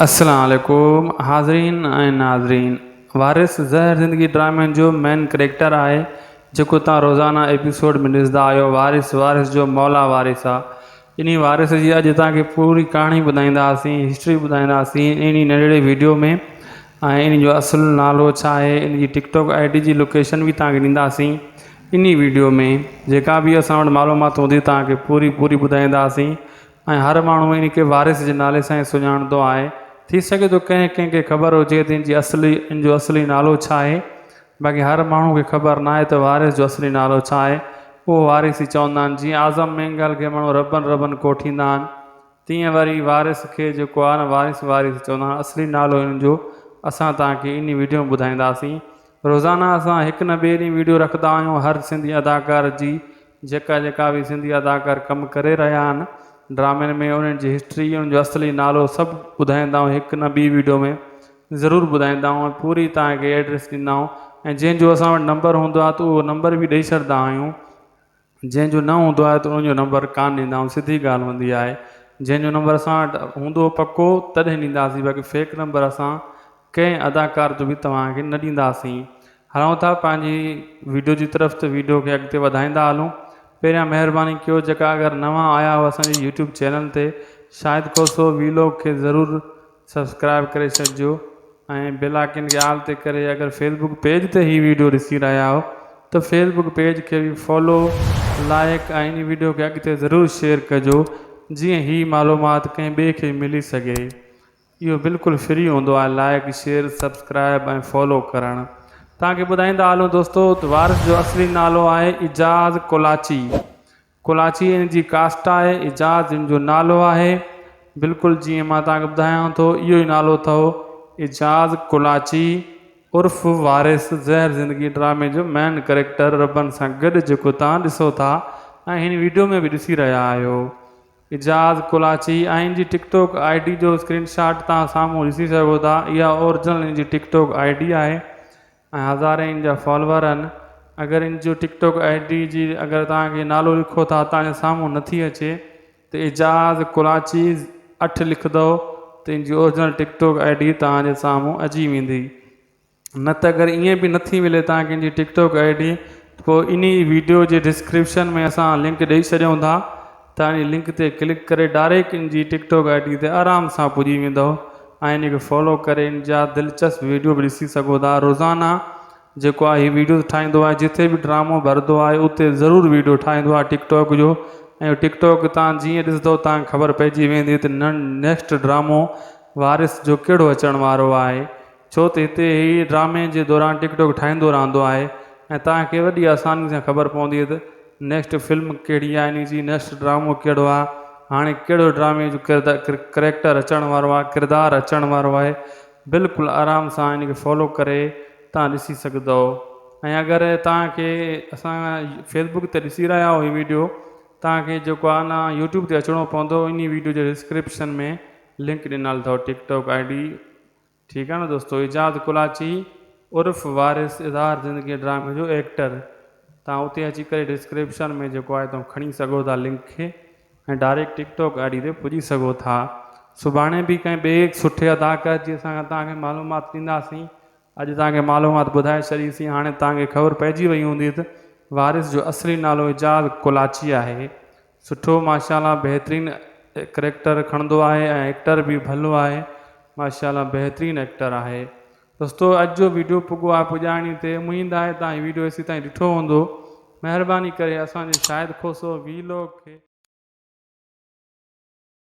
السلام عليڪم حاضرين ۽ ناظرين وارث زهر زندگي ڊرامي جو مين ڪريڪٽر آهي جيڪو تان روزانه ايپيسوڊ ۾ ڏسندا آهيو وارث وارث جو مولا وارث آ انهي وارث جي اڄ تان کي پوري ڪهاڻي ٻڌائينداسين هسٽري ٻڌائينداسين انهي ننڍڙي ويڊيو ۾ ۽ انهي جو اصل نالو ڇا آهي ان جي ٽڪ ٽاڪ I D جي لوڪيشن به تان کي ڏينداسين انهي ويڊيو ۾ جيڪا به اسان وٽ معلومات هوندي تان کي پوري پوري ٻڌائينداسين ۽ هر ماڻهو ان کي وارث جي نالي سان ئي سڃاڻندو آهي. ٿي سگهي ٿو ڪنهن ڪنهن کي خبر هجي ته ان جي اصلي ان جو اصلي نالو ڇا آهي. باقي هر ماڻهو کي خبر ناهي ته وارث جو اصلي نالو ڇا آهي. اهو وارث ئي چوندا آهن. جيئن اعظم مينگل کي ماڻهو ربن ربن ڪوٺيندا آهن. تيئن وري وارث کي جيڪو آهي نه وارث وارث چوندا آهن. اصلي نالو ان جو اسان توهان کي انهي وڊيو ۾ ٻڌائينداسين. روزانه اسان هڪ نه ٻئي ڏينهن وڊيو رکندا آهيون هر سنڌي اداڪار جي جيڪا جيڪا به سنڌي اداڪار ڪم ڪري رهيا آهن ڊرامن ۾ انهن جي هسٽري انهن جو اصلي نالو سڀ ٻڌائيندا آهيون هڪ نه ٻي وڊيو ۾ ضرور ٻڌائيندا آهيون ۽ پوري توهان کي ايڊريس ڏيندا آهيون ۽ جنهن جو اسان وٽ نمبر هوندو آهي ته اهو نمبر به ڏئي ڇڏندا آهيون جنهن جو نه هوندو آهي ته ان جو نمبر ڪانه ڏيندا آهيون سڌي ڳالهه هوندي آهي جنهن جو نمبر اسان وٽ هوندو پڪو تڏهن ڏينداسين باقي فيڪ نمبر اسان ڪنهن اداڪار جو به توهان کي نه ڏينداسين هلون ٿا پنهنجي ويڊيو جي طرف ته ويڊيو کي اڳتي وڌائيندا هلون پهريان مهرباني ڪيو جيڪا اگر نوان آيا آهيو اسان جي يوٽيوب چينل تي شاهد کوسو ويلوگ کي ضرور سبسڪرائب ڪري ڇڏجو ۽ بيل آئڪن کي آل تي ڪري اگر فيس بڪ پيج تي هي ويڊيو ڏسي رهيا آهيو ته فيس بڪ پيج کي به فالو لائڪ ۽ ان ويڊيو کي اڳتي ضرور شيئر ڪجو جيئن هي معلومات ڪنهن ٻئي کي ملي سگهي اهو بلڪل فري هوندو آهي لائڪ شيئر سبسڪرائب ۽ فالو ڪرڻ توهان کي ٻڌائيندا هلون دوستو ته وارث جو اصلي نالو آهي اعجاز ڪولاچي ڪولاچي ان جي ڪاسٽ آهي، اعجاز ان جو نالو آهي. بلڪل جيئن مان توهان کي ٻڌايان ٿو اهو ئي نالو اٿئو اعجاز ڪولاچي عرف وارث زهر زندگي ڊرامي جو مين ڪريڪٽر ربن سان گڏ جيڪو توهان ڏسو ٿا ۽ هن ويڊيو ۾ به ڏسي رهيا آهيو اعجاز ڪولاچي ۽ ان جي ٽڪ ٽاڪ I D جو اسڪرين شاٽ توهان سامهون ڏسي سگهو ٿا اها اورجنل ان جي ٽڪ ٽاڪ I D آهي. ۽ هزارين ان جا فالوور آهن اگر ان جو ٽڪ ٽاڪ I D جي اگر توهان کي نالو لکو ٿا توهان جي سامهون نٿي اچي ته اعجاز ڪراچي اٺ لکندو ته ان جي original TikTok I D توهان جي سامهون اچي ويندي نه ته اگر ائين به نٿي ملي توهان کي ان جي ٽڪ ٽاڪ I D ته پوء ان ئي ويڊيو جي ڊسڪرپشن ۾ اسان لنڪ ڏئي ڇڏيون ٿا توهان ان لنڪ تي ڪلڪ ڪري ڊائريڪٽ ان جي ٽڪ ٽاڪ I D تي آرام سان پڄي ويندؤ ۽ ان کي فالو ڪري ان جا دلچسپ ويڊيو به ڏسي سگهو ٿا روزانه جيڪو آهي هي ويڊيوز ٺاهيندو آهي جتي به ڊرامو ڀرندو آهي اتي ضرور ويڊيو ٺاهيندو آهي ٽڪ ٽاڪ جو ۽ ٽڪ ٽاڪ تان جيئن ڏسندو تان خبر پئجي ويندي ته نيڪسٽ ڊرامو وارث جو ڪهڙو اچڻ وارو آهي ڇو ته هتي هي ڊرامي جي دوران ٽڪ ٽاڪ ٺاهيندو رهندو آهي ۽ توهان کي وڏي آساني سان خبر پوندي ته نيڪسٽ فلم ڪهڙي آهي ان جي نيڪسٽ ڊرامو ڪهڙو آهي هاڻي ڪهڙو ڊرامي جو ڪريڪٽر اچڻ وارو آهي ڪردار اچڻ وارو آهي بلڪل آرام سان ان کي فالو ڪري توهان ڏسي سگهندو ۽ اگر توهان کي اسان فيس بڪ تي ڏسي رهيا آهيو هي ويڊيو توهان کي جيڪو آهي نه يوٽيوب تي اچڻو پوندو ان ويڊيو جي ڊسڪرپشن ۾ لنڪ ڏنل اٿو ٽڪ ٽاڪ I D ٺيڪ آ نه دوستو اعجاز ڪلاچي عرف وارث اظهار زندگي ڊرامي جو ايڪٽر تان اتي اچي ڪري ڊسڪرپشن ۾ جيڪو آهي تون کڻي سگهو ٿا لنڪ کي ۽ direct TikTok I D تي پڄي سگهو ٿا سڀاڻي به ڪنهن ٻئي سٺي اداڪار جي اسان توهان کي معلومات ڏينداسين اڄ توهان کي معلومات ٻڌائي ڇڏيسين هاڻي توهان کي خبر پئجي وئي هوندي ته وارث جو اصلي نالو اعجاز ڪلاچي آهي سٺو ماشاءالله بهترين ڪريڪٽر کڻندو آهي ۽ ايڪٽر به ڀلو آهي ماشاءالله بهترين ايڪٽر آهي دوستو اڄ جو ويڊيو پڳو آهي پڄاڻي تي اميد آهي توهان هي ويڊيو هيسي تائين ڏٺو هوندو مهرباني ڪري اسان جي شاهد کوسو وي لاگ کي.